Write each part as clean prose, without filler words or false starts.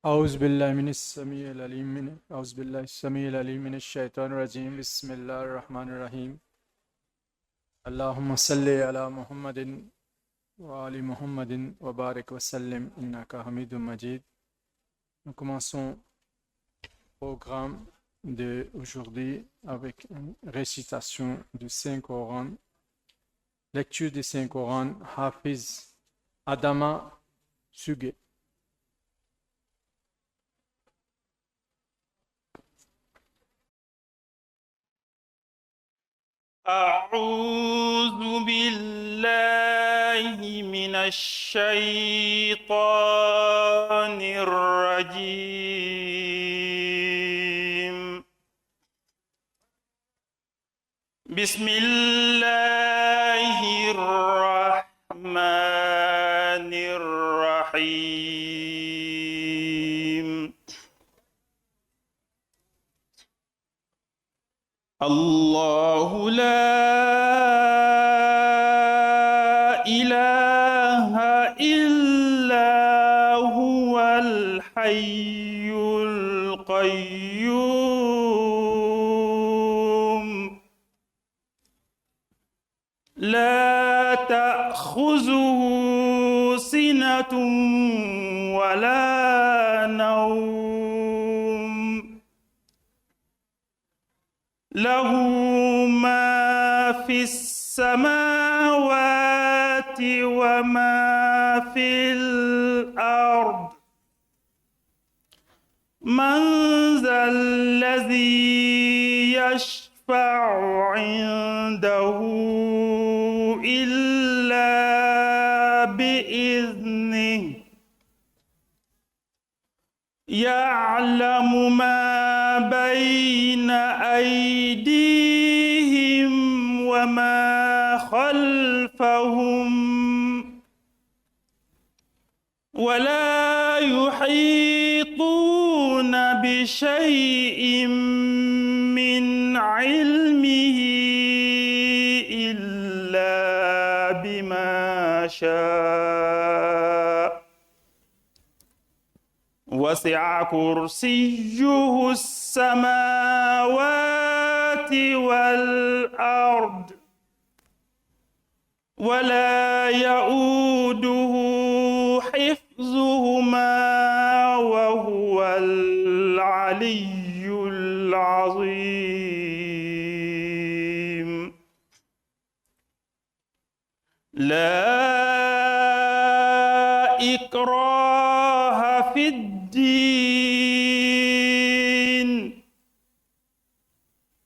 أعوذ بالله من السميع العليم من أعوذ بالله السميع العليم من الشيطان الرجيم. بسم الله الرحمن الرحيم. اللهم صل على محمد وآل محمد وبارك وسلم إنك حميد مجيد. Nous commençons le programme de aujourd'hui avec une récitation du Saint-Coran, lecture du Saint-Coran, Hafiz Adama Suge. أعوذ بالله من الشيطان الرجيم. بسم الله الرحمن الرحيم. الله لا إله إلا هو الحي القيوم، لا تأخذه سنة ولا نوم، له ما في السماوات وما في الأرض، من ذا الذي يشفع عنده إلا بإذنه، يعلم ما بين أيديهم وما خلفهم، ولا يحيطون بشيء من علمه إلا بما شاء، وسع كرسيه السماوات والأرض ولا يؤوده حفظهما وهو العلي العظيم. لا إكراه في الدين،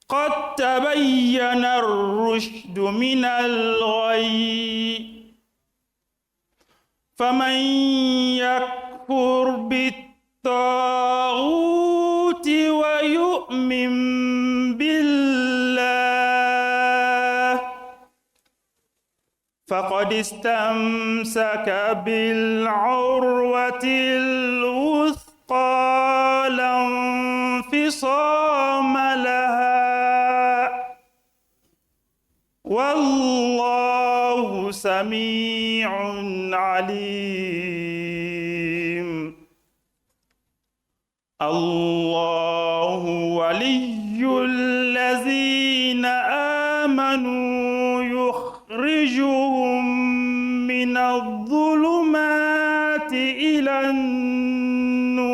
قد تبين الرشد من الغي، فمن يكفر بالطاغوت ويؤمن بالله فقد استمسك بالعروة الوثقى لا انفصام لها، والله سميع عليم. الله ولي الذين آمنوا يخرجهم من الظلمات إلى النور،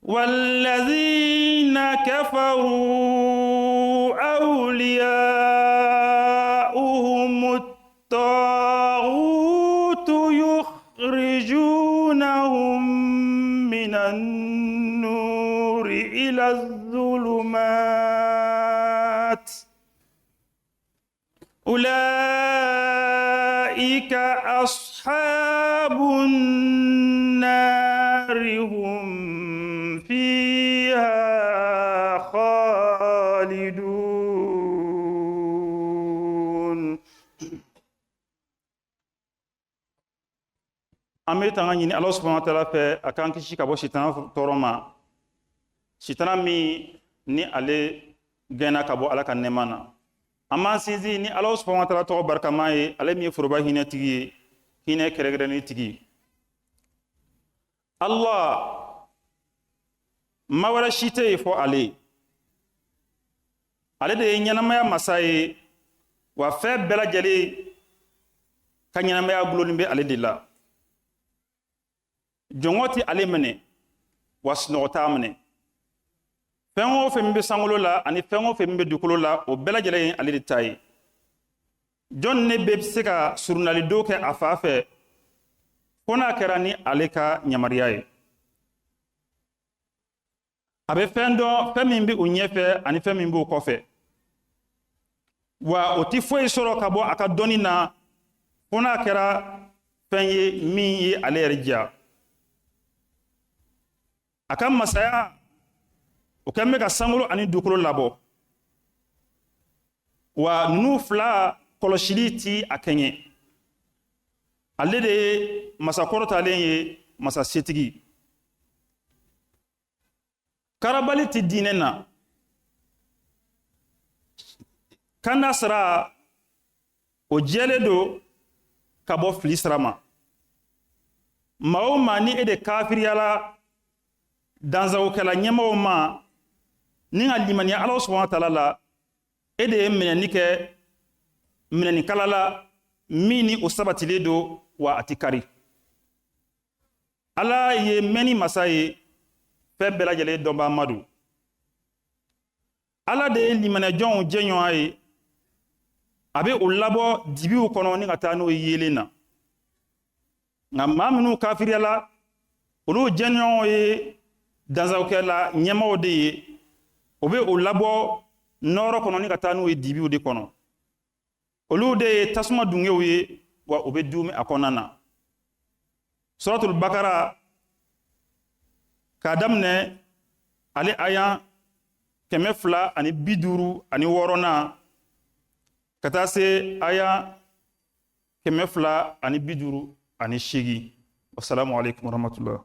والذين كفروا أولياؤهم الطاغوت يخرجونهم من النور إلى الظلمات، أولئك أصحاب النار هم فيها خالدون. An bɛ tanga ɲini Ala subahana taala fɛ, a k'an kisi ka bɔ sitana tɔɔrɔ ma, sitana min ni ale gɛnna ka bɔ Ala ka nɛɛma na. An b'an sinsin ni Ala subahana taala tɔgɔ barikama ye, ale min ye foroba hinɛtigi ye, hinɛ kɛrɛnkɛrɛnni tigi. Allah, ma wɛrɛ si tɛ yen fɔ ale. Ale de ye ɲɛnamaya masa ye, wa fɛn bɛɛ lajɛlen ka ɲɛnamaya gulonnen bɛ ale de la. Jɔngɔ tɛ ale minɛ, wa sunɔgɔ t'a minɛ. Fɛn o fɛn min bɛ sankolo la ani fɛn o fɛn min bɛ dugukolo la, o bɛɛ lajɛlen ye ale de ta ye. Jɔn ne bɛ se ka surunalidon kɛ a fa fɛ, fo n'a kɛra ni ale ka yamaruya ye? A bɛ fɛn dɔn, fɛn min bɛ u ɲɛfɛ ani fɛn min b'u kɔfɛ, wa o ti foyi sɔrɔ ka bɔ a ka dɔnni na, fo n'a kɛra fɛn ye min ye ale yɛrɛ diya. A ka masaya o kɛn bɛ ka sankolo ani dugukolo labɔ, wa ninnu fila kɔlɔsili ti a kɛɲɛ. Ale de ye masa kɔrɔtalen ye, masa setigi. Karabali ti diinɛ na. Kanda sira o jɛlen don ka bɔ fili sira ma. Maa o maa, ni e de kafiriyala dansagokɛla ɲɛmɔgɔw ma ni ka limaniya Ala subahana taala la, e de ye minɛni kɛ minɛnikala la min ni o sabatilen don, wa a ti kari. Ala ye mɛnni masa ye, fɛn bɛɛ lajɛlen dɔnbaa ma don. Ala de ye limaniyajɔnw jɛɲɔgɔn ye. A bɛ o labɔ dibiw kɔnɔ ni ka taa n'o ye yeelen na. Nka maa minnu kafiriyala, olu jɛɲɔgɔnw ye dansagokɛla ɲɛmaaw de ye. O bɛ o labɔ nɔɔrɔ kɔnɔ ni ka taa n'u ye dibiw de kɔnɔ. Olu de ye tasuma dungew ye, wa u bɛ duumi a kɔnɔna na. Suratul Bakara, k'a daminɛ ale aya 256nan ka taa se aya 258. Wasalamu alaikum warahmatullah.